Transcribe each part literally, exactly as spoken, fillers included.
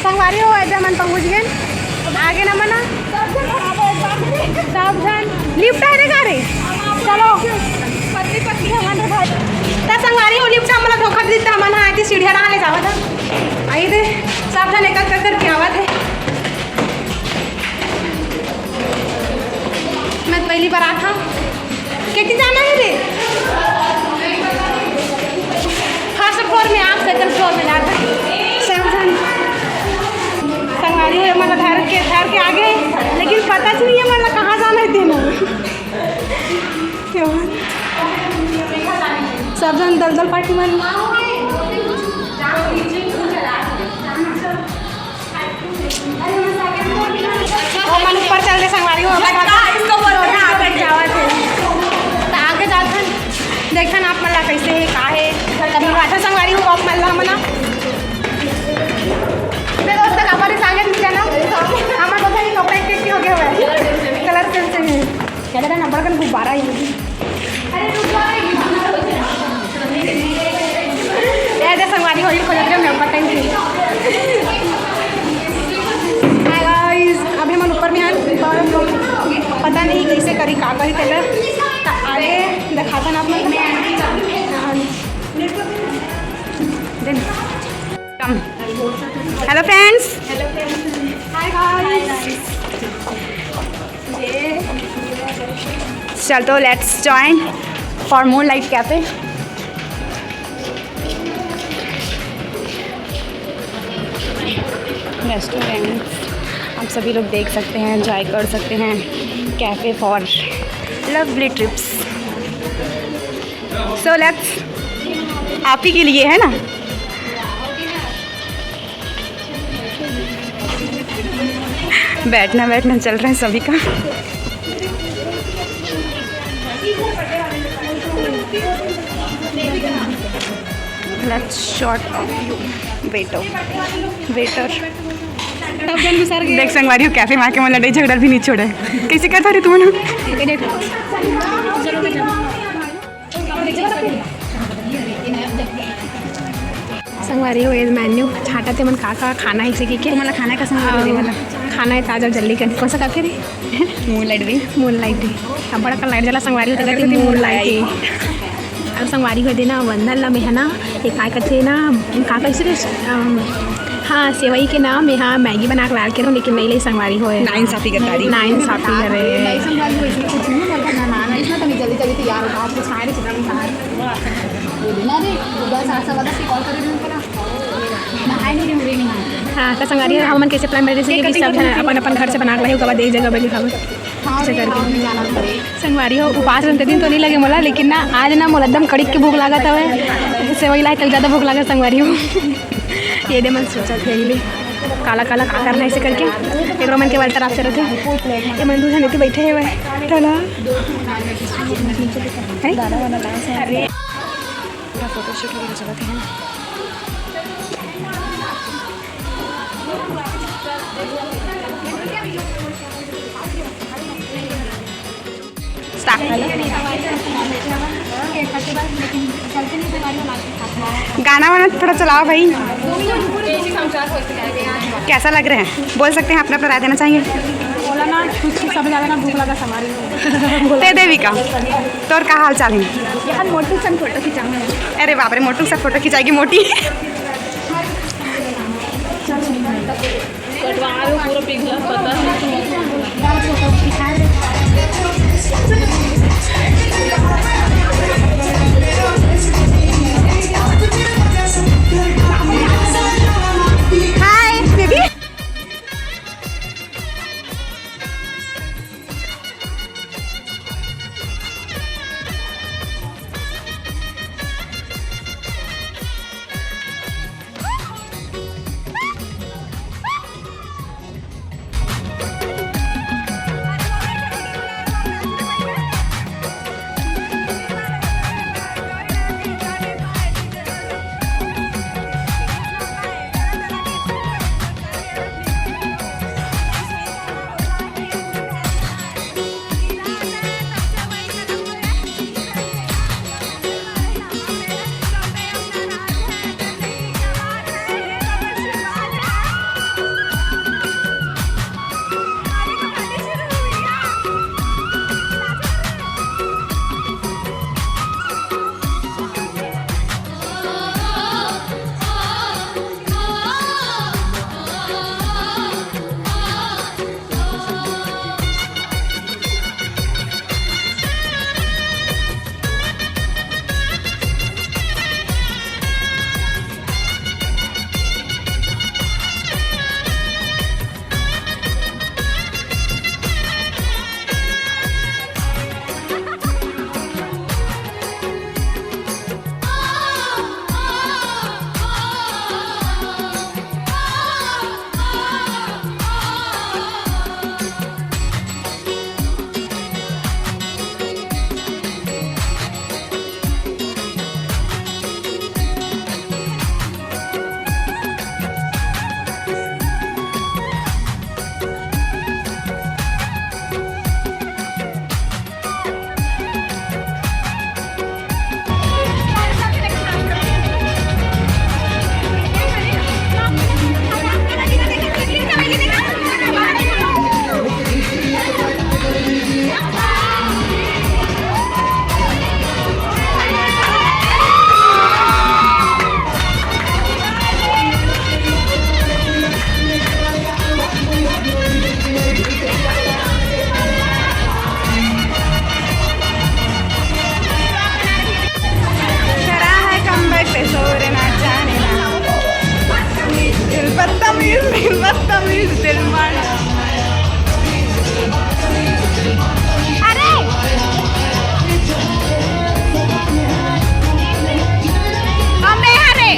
संगवारी हो, एदे हमन पहुंच गेन। आगे न मना। सब झन। लिफ्ट हे रे का रे? चलो। त संगवारी हो, लिफ्ट हमला धोखा दे दिस, हमन हा एती सीढ़िया डाहन ले जावत हन। आई दे, सब झन एक एक करके आवत हे। मैं पहली बार आत हूँ। केती जाना हे रे? फर्स्ट फ्लोर में, आप सेकंड फ्लोर में जात हन। सावधान। संगवारी हो, मतलब धर के, धर के आगे, लेकिन पता च नहीं हे मतलब कहाँ जाना हे तेन। सब झन दलदल पार्टी मन। ओमन ऊपर चल दे संगवारी हो, अब इसको बोलते हैं आगे जावत हे। त आगे जात हन, देखथन आप मन ला कइसे हे, का हे। तब हम आथन संगवारी हो, आप मन ला हमन ला। मेरे दोस्त का काबर इस आगे नहीं जाना, हमर दोस्त के कपड़े एक हो गए हुए, कलर सेम सेम हे। क्या लगा ना, बड़कन गुब्बारा ही। ए दे संगवारी हो, खोजत रहे, मैं पता ही नहीं। हाय गाइस, अभी हमन ऊपर में हन, पर पता नहीं कैसे करी, का करी तेला। त आगे दिखाता ना आप मन। Hello friends. Hi guys. चल तो let's join for Moonlight Cafe। Restaurant आप सभी लोग देख सकते हैं, एंजॉय कर सकते हैं। Cafe for lovely trips। So let's, आप ही के लिए है ना। बैठना बैठना चल रहा है सभी का। Let's shot of you, waiter, waiter। देख संगवारी हो, कैफे में आके मन लड़ाई झगड़ा भी नहीं छोड़ा है। कैसे करता रही तुम? संगवारी हो, ये मेन्यू छांटत हे मन का का खाना हे, जैसे कि तुमन ला खाना का संगवारी हो, खाना हे ताजा, जल्दी कर। कौन सा कैफे रे? मून लाइट भी। मून लाइट हे। अब बड़ा का लाइट जला संगवारी हो, तो कहती मून लाइट हे। अब संगवारी हो देना, वंदन ला में है ना, ये काय करते ना, का कैसे रे? अम, हाँ, सेवई के नाम में, हाँ, मैगी बना के लाल के रहूँ, लेकिन नहीं ले संगवारी होए। नाइंसाफी गद्दारी। नाइंसाफी करे। नहीं संगवारी हो, इसमें कुछ नहीं, मेरे को मेहमान है, इसमें तो मैं जल्दी जल्दी तैयार होता हूँ, कुछ खाए नहीं, चिकन खाए। बोली ना रे, दस आठ सौ वाला से कॉल कर रही हूँ, नहाए नहीं रही हूँ। हाँ, तो संगवारी हो, हमन कैसे प्लान बने, जैसे कि सब झन अपन अपन घर से बना के लाही, ओकर बाद एक जगह बैठ के खाबो। ऐसे करके। संगवारी हो, उपास रहते दिन तो नहीं लगे मोला, लेकिन ना आज ना मोला एकदम कड़िक के भूख लागत हवे। सेवई लाए तक ज्यादा भूख लागत संगवारी हो। ये दे मन सोचत हे, ये दे काला काला का करना ऐसे करके। एकरो मन के बल तराप चलत हे। ये मन दू झन एती बैठे हे भाई। चला। हैं? अरे। फोटोशूट वगैरह चलत हे। Start। गाना वाना थोड़ा चलाओ भाई। कैसा लग रहा है, बोल सकते हैं, अपना अपना राय देना चाहेंगे। बोला ना, कुछ सबसे ज्यादा ना भूख लगा संगवारी हो। ते देविका, तोर का हाल चाल है? यार मोटू सन फोटो खिंचाऊंगा। अरे बाप रे, मोटू सन फोटो खिंचाएगी मोटी। कटवा रहे हो, पूरा पिघला, पता है। Hi baby. बदतमीज दिल मार। अरे! अबे, अरे!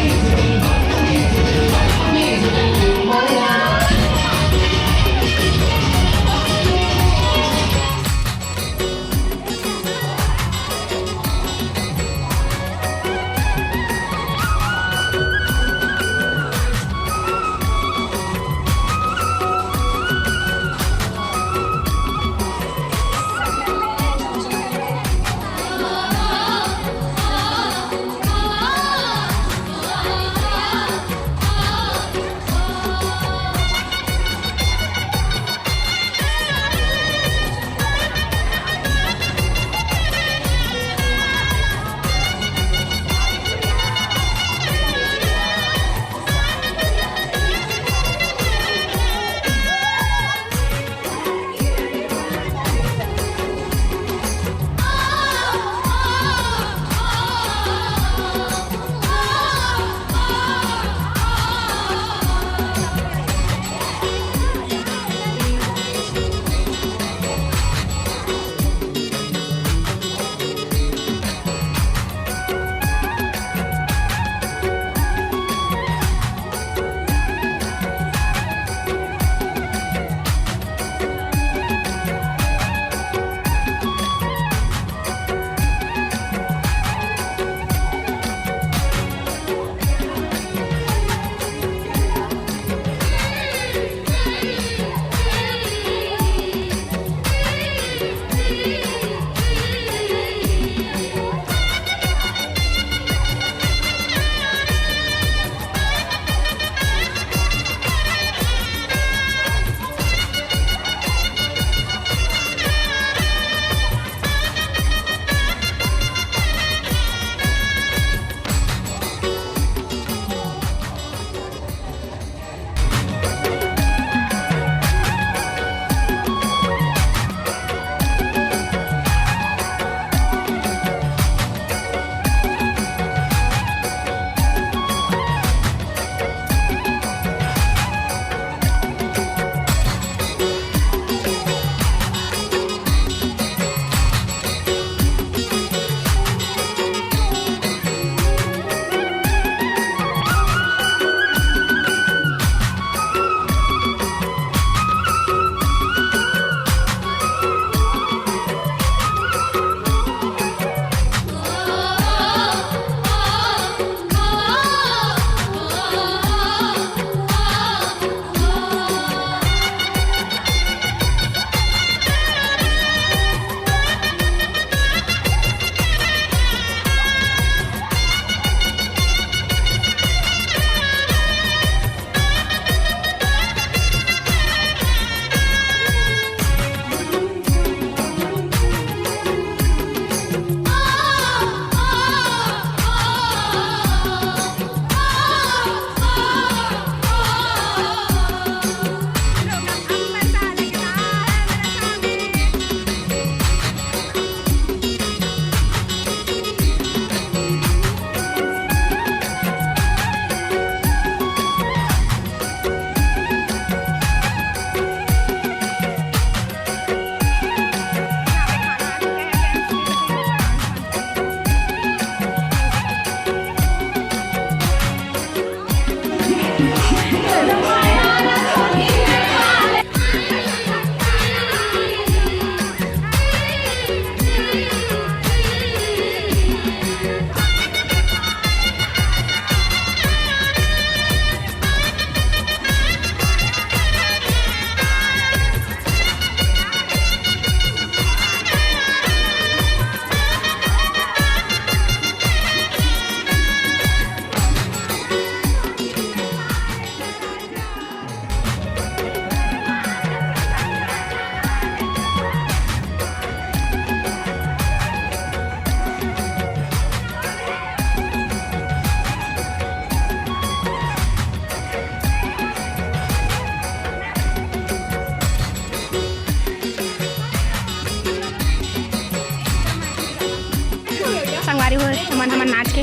संगवारी हो, हमन, हमन नाच के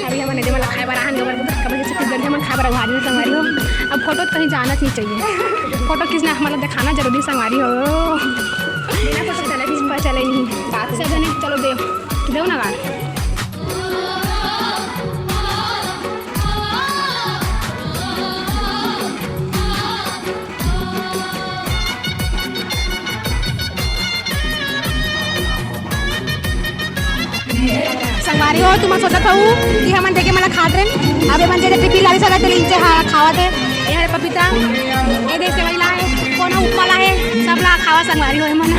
अभी हमन ते मन ला खाए बर आहन, गोबर गोबर, काबर जैसे कि गंजा मन खाए बर उघार नहीं संगवारी हो। अब फोटो तो कहीं जाना नहीं चाहिए, फोटो खींचना हमन ला दिखाना जरूरी संगवारी हो। बिना फोटो चले नहीं, पर चले नहीं। बात से जने चलो दे, दे ना गाना। संगवारी हो, तुमन सोचत हऊ कि हमन देखे मन ला खात रेन, अब एमन जे टिफिन लाने सकत ले इंचे हा खावत हे। ये हरे पपीता, ये दे सेवई ला हे, कोनो उपमा ला हे, सब ला खावा संगवारी हो एमन।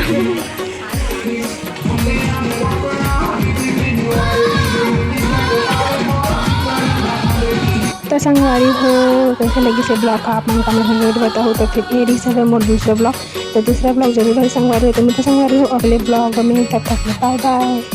तो संगवारी हो, कैसे लगिस हे vlog, आप मन comment में जरूर बताहू। तो फिर ये रहिस हवे मोर दूसरा vlog, तो दूसरा vlog जरूर है संगवारी हो। तो मिलते संगवारी हो अगले vlog में, तब तक bye bye।